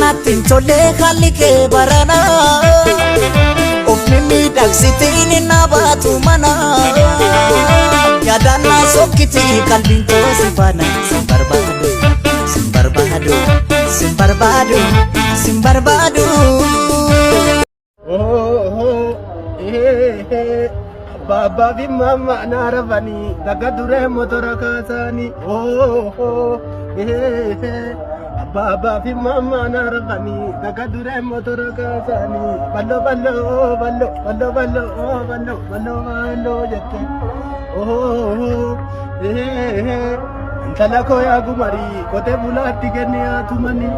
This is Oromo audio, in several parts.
Natti hin tollee haalli kee barana. Of mimmiidhagsitiin hin baatu mana. Yaadaan naa sokkiti qalbiin koo si faana. Sin barbaadu, sin barbaadu, sin barbaadu, sin barbaadu. Abbaa fi mamma na rafanii takka duree motora kaasanii. Abbaa fi mamma na rafanii takka duree motora kaasanii. Ballo ballo ballo ballo ballo ballo ballo ballo jette. Intala koo yaa gumarii qotee bulaatti kenni haa tumanii.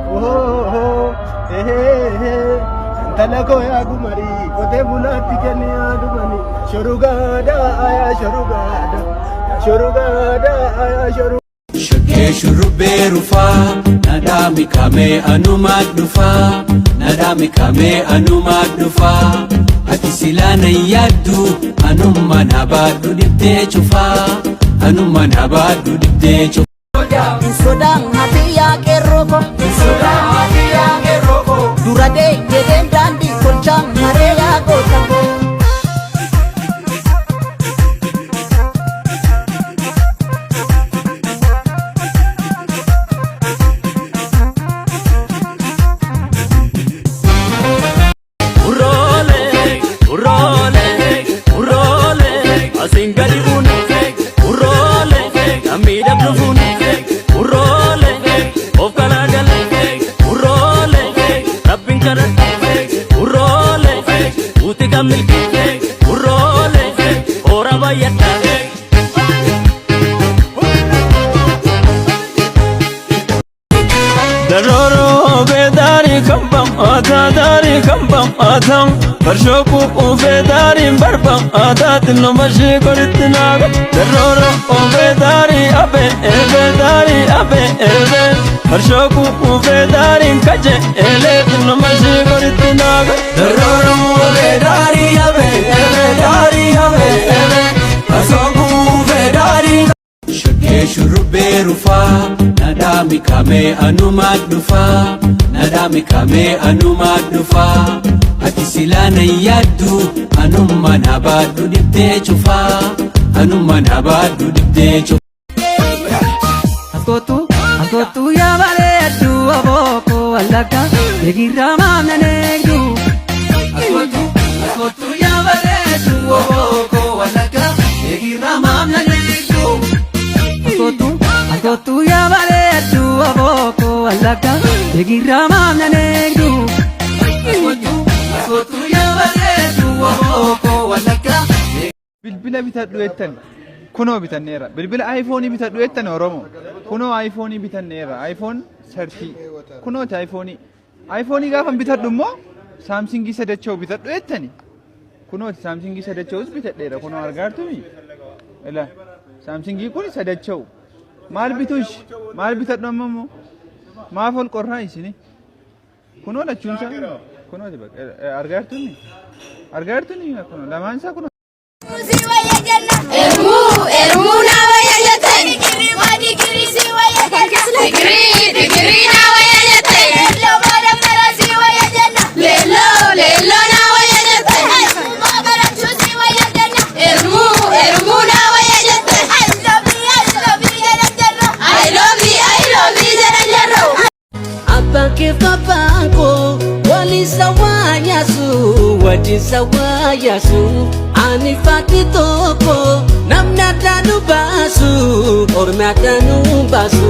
Intala koo yaa gumarii qotee bulaatti kenni haa tumanii. Shorugaada yaa shorugaada shorugaada yaa shoru. Shakkee shurrubbee rufaa, nadhaa mikamee anumaa dhufaa, nadhaa mikamee anumaa dhufaa. Ati silaa nan yaaddu, anumma na baadhu dhibdee cufaa, anumma na baadhu dhibdee cufaa. Hin sodaan ati yaa qeerroo ko. Hin sodaan ati yaa qeerroo ko. Dura dee jedheen daandii tolchaa maree yaa goota ko. Uroolee, uroolee, uroolee, asiin gadi buune. Uroolee, kan miidhagdu fuune. Uroolee, of galaagale. Uroolee, rabbiin kadhadha. Uroolee, uti kan milki. Uroolee, hora bayyadha. Daroro bedari kambam ata dari kambam atam Farshoku bedari barbam ata tinno bashi koritinaga. Daroro bedari abe bedari abe ebe Farshoku bedari kaje ele tinno bashi koritinaga. Daroro bedari abe bedari abe ebe Farshoku bedari. Shakkee shurrubbee rufaa, nadhaa mikamee anumaa dhufaa, nadhaa mikamee anumaa dhufaa. Ati silaa nan yaaddu, anumma na baadhu dhibdee cufaa, anumma na baadhu dhibdee cufaa. Askootu askootu yaa bareeddu obooko wallagga eegirraa maamna eegdu. Askootu askootu yaa bareeddu obooko wallagga eegirraa maamna eegdu. Askootu askootu yaa bareeddu obooko wallagga eegirraa maamna eegdu. Askootu askootu yaa bareeddu obooko wallagga. Bilbila bitadhu jettan kunoo bitanneerra. Bilbila iPhone bitadhu jettan Oromoo kunoo iPhone bitanneerra. iPhone 30 kunooti iPhone. iPhone gaafa bitadhu immoo Samsung sadacha'u bitadhu jettani. Kunooti Samsung sadacha'us bitadheera, kunoo argaartumi. Ila Samsung kun sadacha'u. Maal bituush maal bitadhu amma immoo maaf ol qorraa isini? Kunoo lachuun isaa kunooti bakka argaartumi. Argaartumi kunoo lamaan isaa kunoo. Ermuu, ermuu na wayya jette. Digirii, si wayya jenna. Digirii, digirii na wayya jette. Leelloo baada si wayya jenna. Leelloo, leelloo na wayya jette. Ermuu barachuu si wayya jenna. Ermuu, ermuu na wayya jette. I love you, I love you jedhan jarra. I love you, I love you jedhan jarra. Abbaan kee abbaan koo waliin sawaa yaasu, wajjin sawaa yaasu. Ani faati tokko namni adda nu baasu, ormi adda nu baasu.